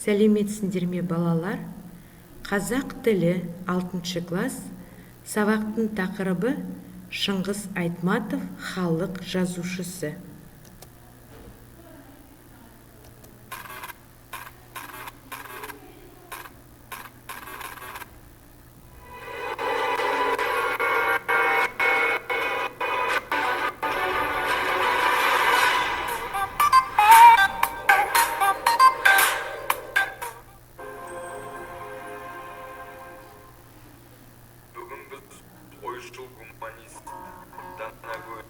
Сәлеметсіңдер ме, балалар! Қазақ тілі, алтыншы класс. Сабақтың тақырыбы: Шыңғыс Айтматов, халық жазушысы. Бүгін біз ойшыл, гуманист, данагөй,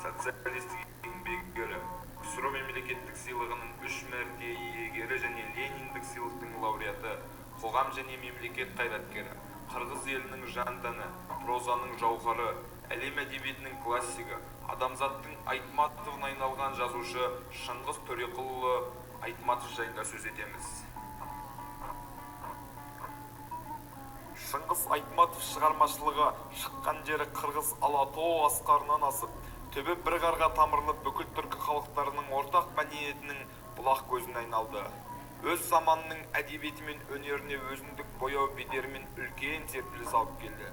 Социалистік Еңбек Ері, КСРО Мемлекеттік сыйлығының үш мәрте иегері және Лениндік сыйлықтың лауреаты, қоғам және мемлекет қайраткері, қырғыз елінің жан-тәні, прозаның жауһары, әлем әдебиетінің классигі, адамзаттың Айтматовына айналған жазушы Шыңғыс Төреқұлұлы Айтматов жайында сөз етеміз. Шыңғыс Айтматов шығармашылығы шыққан жері қырғыз Ала-Тоо асқарынан асып, түбі бір қарға тамырлы бүкіл түркі халықтарының ортақ мәдениетінің бұлақ көзіне айналды. Өз заманының әдебиеті мен өнеріне өзіндік бояу бедерімен үлкен серпіліс алып келді.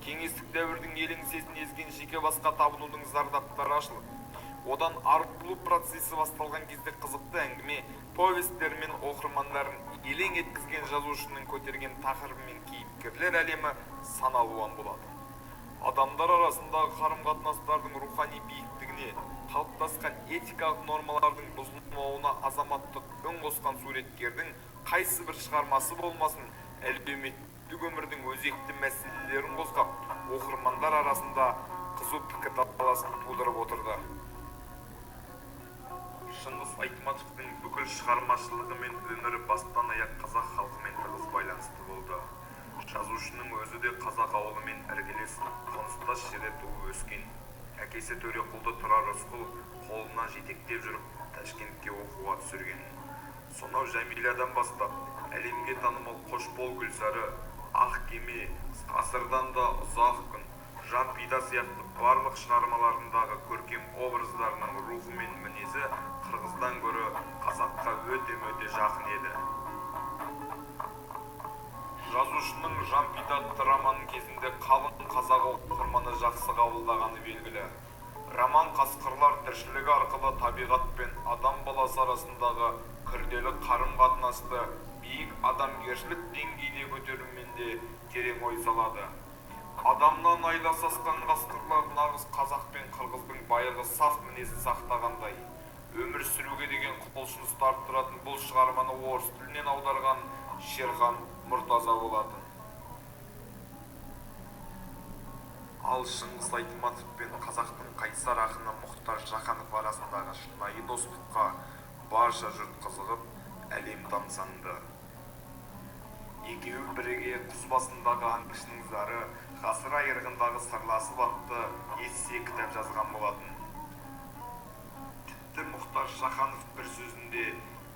Кеңестік дәуірдің ел еңсесін езген жеке басқа табынудың зардаптары ашылып, одан арылу процесі басталған кезде қызықты әңгіме, повестермен оқырмандарын елең еткізген жазушының көтерген тақырыбы мен кейіпкерлер әлемі сан алуан болады. Адамдар арасындағы қарым-қатынастардың рухани биіктігіне, қалыптасқан этикалық нормалардың бұзылмауына азаматтық үн қосқан суреткердің қайсы бір шығармасы болмасын, әлеуметтік өмірдің өзекті мәселелерін қозғап, оқырмандар арасында қызу пікірталасын тудырып отырды. Шыңғыс Айтматовтың бүкіл шығармашылығы мен өмірі бастан-аяқ қазақ халқымен тығыз байланысты болды. Жазушының өзі де қазақ ауылымен іргелес, қоныстас жерде туып өскен. Әкесі Төреқұлды Тұрар Рысқұлов қолынан жетектеп жүріп, Ташкентке оқуға түсірген. Сонау «Жәмиладан» бастап, әлемге танымал «Қош бол, Гүлсары», «Ақ кеме», «Ғасырдан да ұзақ күн», «Жан пида» сияқты барлық шығармаларындағы көркем образдарының рухы мен мінезі қырғыздан гөрі қазаққа өте-мөте жақын еді. Жазушының «Жан пида» атты романын кезінде қалың қазақ оқырманы жақсы қабылдағаны белгілі. Роман қасқырлар тіршілігі арқылы табиғат пен адам баласы арасындағы күрделі қарым-қатынасты биік адамгершілік деңгейде көтерумен де терең ой салады. Адамнан айласы асқан қасқырлар нағыз қазақ пен қырғыздың байырғы саф мінезін сақтағандай. Өмір сүруге деген құлшынысты арттыратын бұл шығарманы орыс тілінен аударған Шерхан Мұртаза болатын. Ал Шыңғыс Айтматов пен қазақтың қайсар ақыны Мұхтар Шаханов арасындағы шынайы достыққа барша жұрт қызығып, әлем тамсанды. Екеуі біріге «Құз басындағы аңшының зары», «Ғасыр айырығындағы сырласып» атты эссе кітап жазған болатын. Тіпті Мұхтар Шаханов бір сөзінде: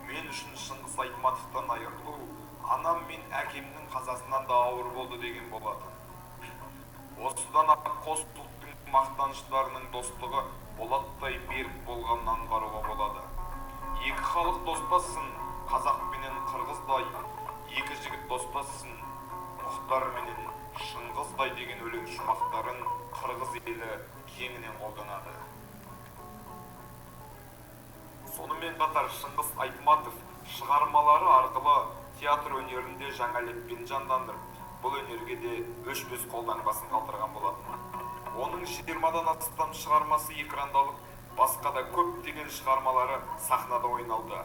«Мен үшін Шыңғыс Айтматовтан айырылу анам мен әкемнің қазасынан да ауыр болды», – деген болатын. Осыдан-ақ қос ұлттың мақтаныштарының достығы болаттай берік болғанын аңғаруға болады. «Екі халық достассын, қазақ пенен қырғыздай, екі жігіт достассын, Мұхтар менен Шыңғыздай», – деген өлең шумақтарын қырғыз елі кеңінен қолданады. Сонымен қатар Шыңғыс Айтматов шығармалары арқылы театр өнерін де жаңа леппен жандандырып, бұл өнерге де өшпес қолтаңбасын қалдырған болатын. Оның 20-дан астам шығармасы экрандалып, басқа да көптеген шығармалары сахнада ойналды.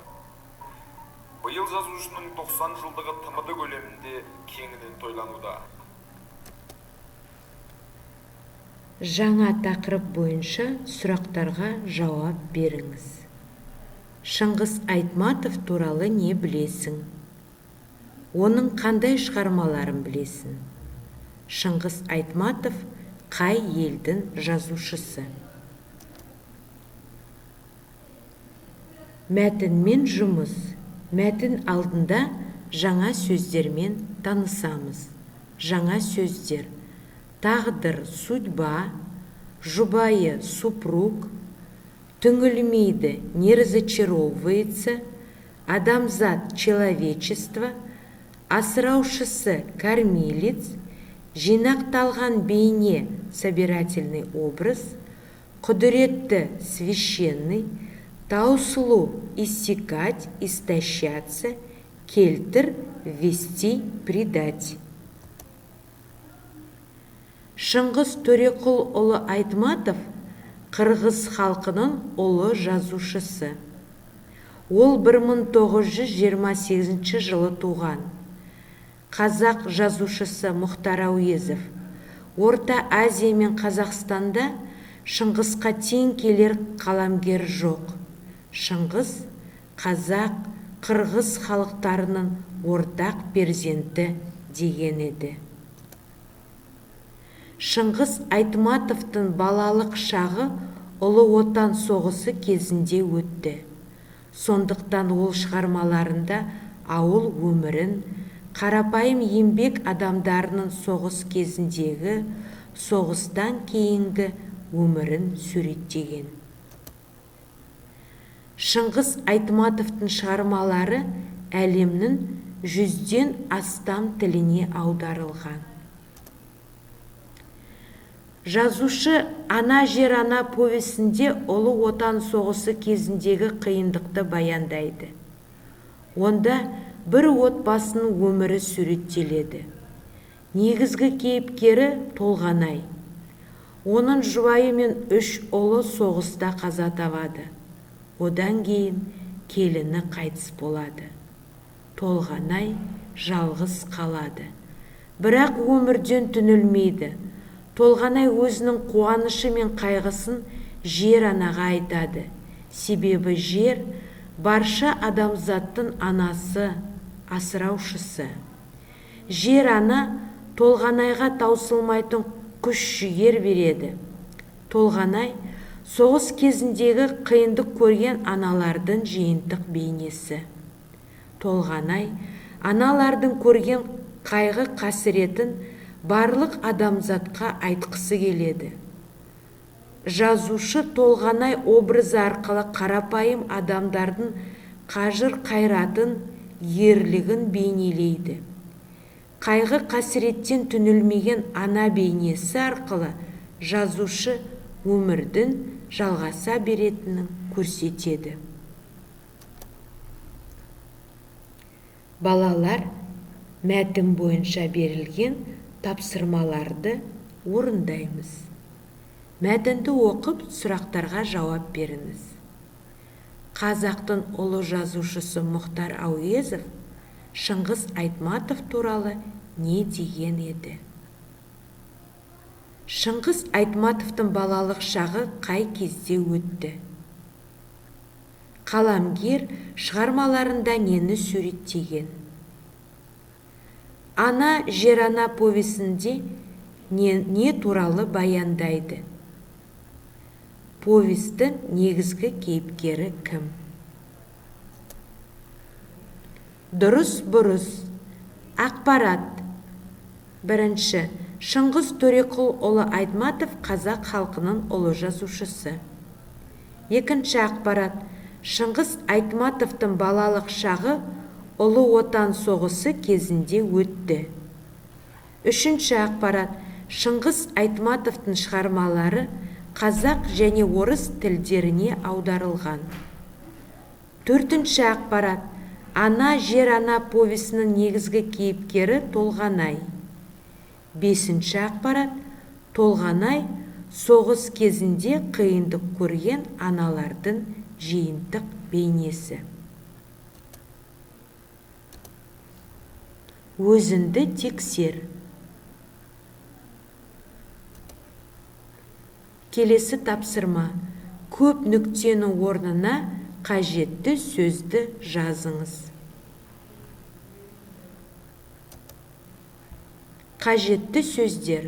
Биыл жазушының 90 жылдығы ТМД көлемінде кеңінен тойлануда. Жаңа тақырып бойынша сұрақтарға жауап беріңіз. Шыңғыс Айтматов туралы не білесің? Оның қандай шығармаларын білесің? Шыңғыс Айтматов қай елдің жазушысы? Мәтінмен жұмыс. Мәтін алдында жаңа сөздермен танысамыз. Жаңа сөздер: тағдыр – судьба, жұбайы – супруг, түңілмейді – не разочаровывается, Адамзат человечество, асыраушысы кормилец, жинақталған бейне собирательный образ, құдіретті священный, таусылу иссякать, истощаться, келтір ввести, придать. Шыңғыс Төреқұлұлы Айтматов қырғыз халқының ұлы жазушысы. Ол 1928 жылы туған. Қазақ жазушысы Мұхтар Әуезов Орта Азия мен Қазақстанда Шыңғысқа тең келер қаламгер жоқ. Шыңғыс қазақ, қырғыз халықтарының ортақ перзенті деген еді. Шыңғыс Айтматовтың балалық шағы Ұлы Отан соғысы кезінде өтті. Сондықтан ол шығармаларында ауыл өмірін, қарапайым еңбек адамдарының соғыс кезіндегі, соғыстан кейінгі өмірін суреттеген. Шыңғыс Айтматовтың шығармалары әлемнің 100-ден астам тіліне аударылған. Жазушы «Ана жер ана» повесінде Ұлы Отан соғысы кезіндегі қиындықты баяндайды. Онда бір отбасының өмірі суреттеледі. Негізгі кейіпкері Толғанай. Оның жұбайы мен 3 ұлы соғыста қаза табады. Одан кейін келіні қайтыс болады. Толғанай жалғыз қалады. Бірақ өмірден түңілмейді. Толғанай өзінің қуанышы мен қайғысын жер анаға айтады. Себебі жер барша адамзаттың анасы, асыраушысы. Жер ана Толғанайға таусылмайтын күш жігер береді. Толғанай соғыс кезіндегі қиындық көрген аналардың жиынтық бейнесі. Толғанай аналардың көрген қайғы қасіретін барлық адамзатқа айтқысы келеді. Жазушы Толғанай образы арқылы қарапайым адамдардың қажыр-қайратын, ерлігін бейнелейді. Қайғы қасіреттен түңілмеген ана бейнесі арқылы жазушы өмірдің жалғаса беретінін көрсетеді. Балалар, мәтін бойынша берілген тапсырмаларды орындаймыз. Мәтінді оқып, сұрақтарға жауап беріңіз. Қазақтың ұлы жазушысы Мұхтар Әуезов Шыңғыс Айтматов туралы не деген еді? Шыңғыс Айтматовтың балалық шағы қай кезде өтті? Қаламгер шығармаларында нені суреттеген? Ана жер ана повесінде не туралы баяндайды? Повестің негізгі кейіпкері кім? Дұрыс бұрыс. Ақпарат. Бірінші, Шыңғыс Төреқұлұлы Айтматов қазақ халқының ұлы жазушысы. Екінші ақпарат. Шыңғыс Айтматовтың балалық шағы Ұлы Отан соғысы кезінде өтті. Үшінші ақпарат. Шыңғыс Айтматовтың шығармалары қазақ және орыс тілдеріне аударылған. Төртінші ақпарат. Ана жер ана повесінің негізгі кейіпкері Толғанай. Бесінші ақпарат. Толғанай соғыс кезінде қиындық көрген аналардың жиынтық бейнесі. Өзіңді тексер. Келесі тапсырма. Көп нүктенің орнына қажетті сөзді жазыңыз. Қажетті сөздер: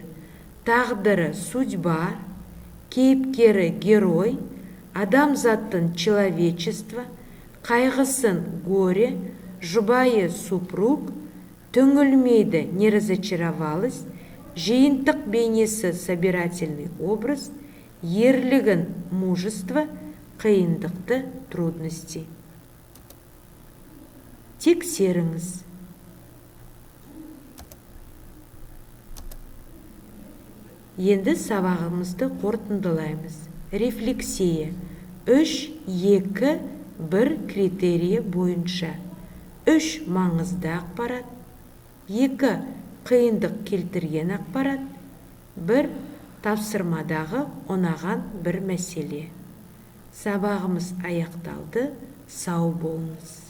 тағдыры судьба, кейіпкері герой, адамзаттың человечество, қайғысын горе, жұбайы супруг, түңілмейді не разочаровалась, жиынтық бейнесі собирательный образ, ерлігін мужество, қиындықты трудности. Тексеріңіз. Енді сабағымызды қорытындылаймыз. Рефлексия 3, 2, 1 критерийі бойынша. 3 маңызды ақпарат, 2 қиындық келтірген ақпарат, 1 тапсырмадағы ұнаған бір мәселе. Сабағымыз аяқталды. Сау болыңыз.